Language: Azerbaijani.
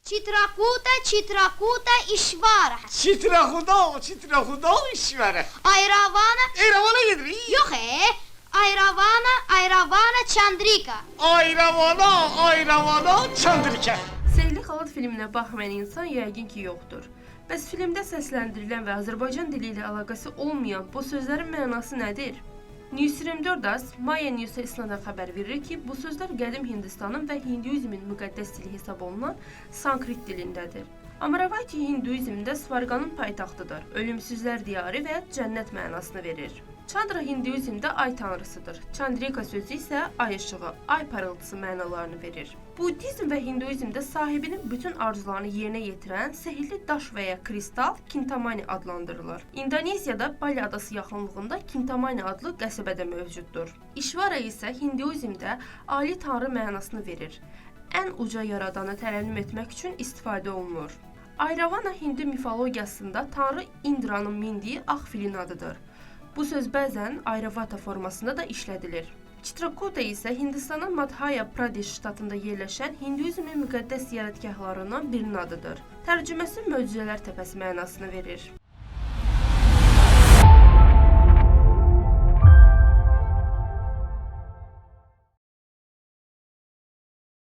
Chitrakuta, Chitrakuta, Ishvara. Çitraxuda, Çitraxuda İşvərə. Ayravana, Eyravana gedirik. yox e. Ayravana, Ayravana, Chandrika. Ayravana, Ayravana, Çandrikə. Sehrli Xalat filminə baxmayan insan yəqin ki yoxdur. Bəs filmdə səsləndirilən və Azərbaycan dili ilə əlaqəsi olmayan bu sözlərin mənası nədir? News 24-as Maya News-a istinadən xəbər verir ki, bu sözlər qədim Hindistanın və Hinduizmin müqəddəs dili hesab olunan Sanskrit dilindədir. Amaravati Hinduizmdə Svarqanın paytaxtıdır. Ölümsüzlər diyarı və cənnət mənasını verir. Chandra Hinduizmdə ay tanrısıdır. Chandrika sözü isə ay işığı, ay parıltısı mənalarını verir. Buddizm və Hinduizmdə sahibinin bütün arzularını yerinə yetirən sehirli daş və ya kristal Kintamani adlandırılır. İndoneziyada Bali adası yaxınlığında Kintamani adlı qəsəbə də mövcuddur. İşvara isə Hinduizmdə ali tanrı mənasını verir. Ən uca yaradanı tərənnüm etmək üçün istifadə olunur. Ayravana Hindu mifologiyasında tanrı Indranın mindiyi ağ filin adıdır. Bu söz bəzən Ayravata formasında da işlədilir. Chitrakuta isə Hindistanın Madhya Pradesh ştatında yerləşən Hinduizmin müqəddəs ziyarətgahlarından birinin adıdır. Tərcüməsi möcüzələr təpəsi mənasını verir.